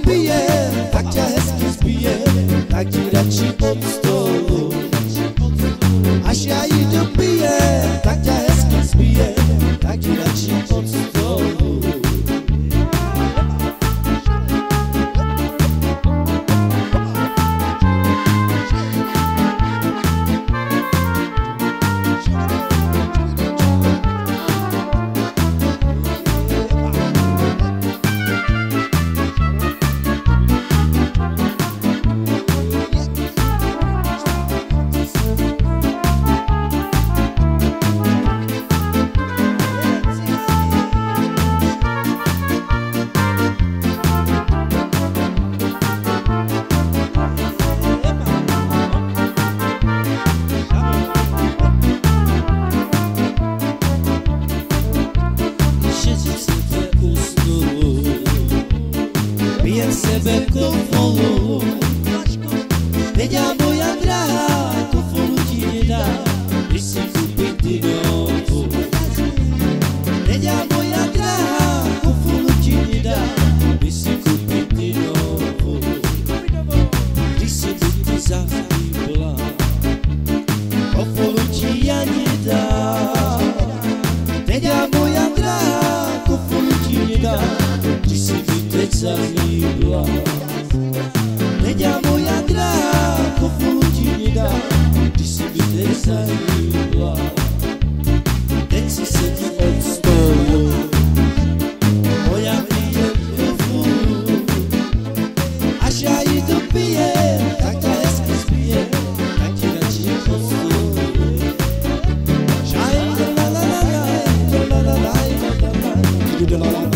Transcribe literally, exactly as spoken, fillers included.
Piyèr, tak tya èskis piyèr, tak tira tchi ot stolo. Ashayito piyèr, tak tya èskis piyèr, tak tira tchi ot stolo. Jézi sé fé ousno. Bien sé bèl kofolo. Pé diabo yadra, kofolo tiyéda. Isi koupé de novo. Pé diabo yadra, kofolo tiyéda. Isi koupé de novo. Isi koupé de novo. Kofolo tiyéda. Pé diabo yadra, kofolo tiyéda. Isi koupé de novo. Pé diabo yadra, kofolo tiyéda. Isi koupé de novo. Dèk si sé di ot stolo. Oya piyé kofolo. Ashayito piyé, tak tya èskis piyé, tak tira tchi ot stolo. Shayito la la la la, la la la la, la la la la.